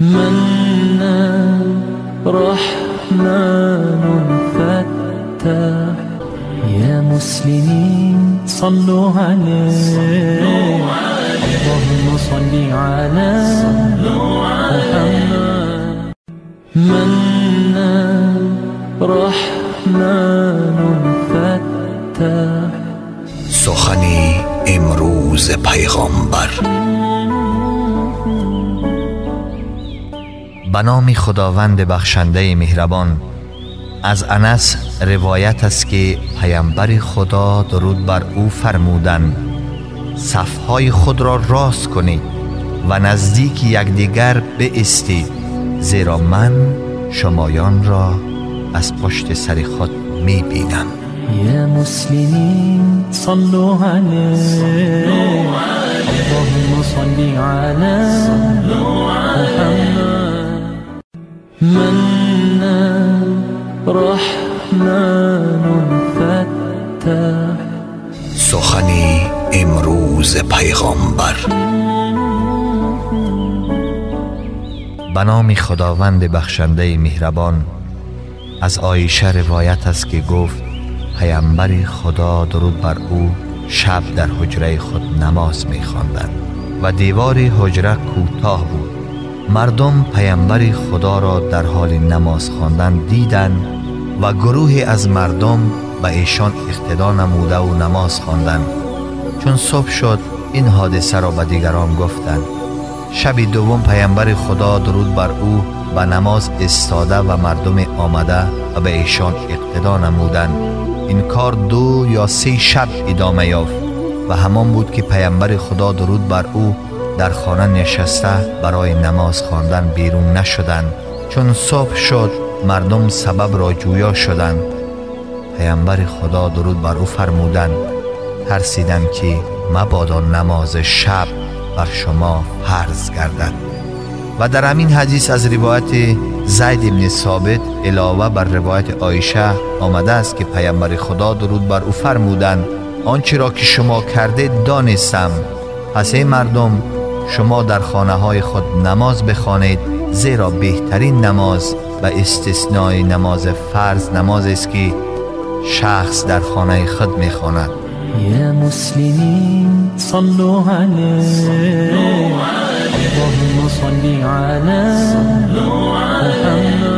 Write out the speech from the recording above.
منان رحمن فتاح يا مسلمين صلوا عليه اللهم صل على محمد منان رحمن فتاح. سخنی امروز پیغامبر. به نام خداوند بخشنده مهربان. از انس روایت است که پیامبر خدا درود بر او فرمودند: صفهای خود را راست کنید و نزدیک یکدیگر بایستید، زیرا من شمایان را از پشت سر خود می بینم. یا مسلمین صلوا علیه اللهم صل علی محمد منان رحمن فتاح. سخنی امروز پیغامبر. به نام خداوند بخشنده مهربان. از عایشه روایت است که گفت: پیامبر خدا درود بر او شب در حجره خود نماز می‌خواندند و دیوار حجره کوتاه بود. مردم پیامبر خدا را در حال نماز خواندن دیدند و گروهی از مردم به ایشان اقتدا نموده و نماز خواندند. چون صبح شد این حادثه را به دیگران گفتند. شب دوم پیامبر خدا درود بر او به نماز ایستاده و مردم آمده و به ایشان اقتدا نمودند. این کار 2 یا 3 شب ادامه یافت و همان بود که پیامبر خدا درود بر او در خانه نشسته برای نماز خواندن بیرون نشدند. چون صبح شد مردم سبب را جویا شدند. پیامبر خدا درود بر او فرمودند: ترسیدم که مبادا نماز شب بر شما فرض گردد. و در همین حدیث از روایت زید بن ثابت علاوه بر روایت عایشه آمده است که پیامبر خدا درود بر او فرمودند: آنچه را که شما کرده دانستم، پس ای مردم شما در خانه های خود نماز بخوانید، زیرا بهترین نماز و استثنای نماز فرض نماز است که شخص در خانه خود میخواند. یا مسلمین صلوا علیه اللهم صل علی محمد.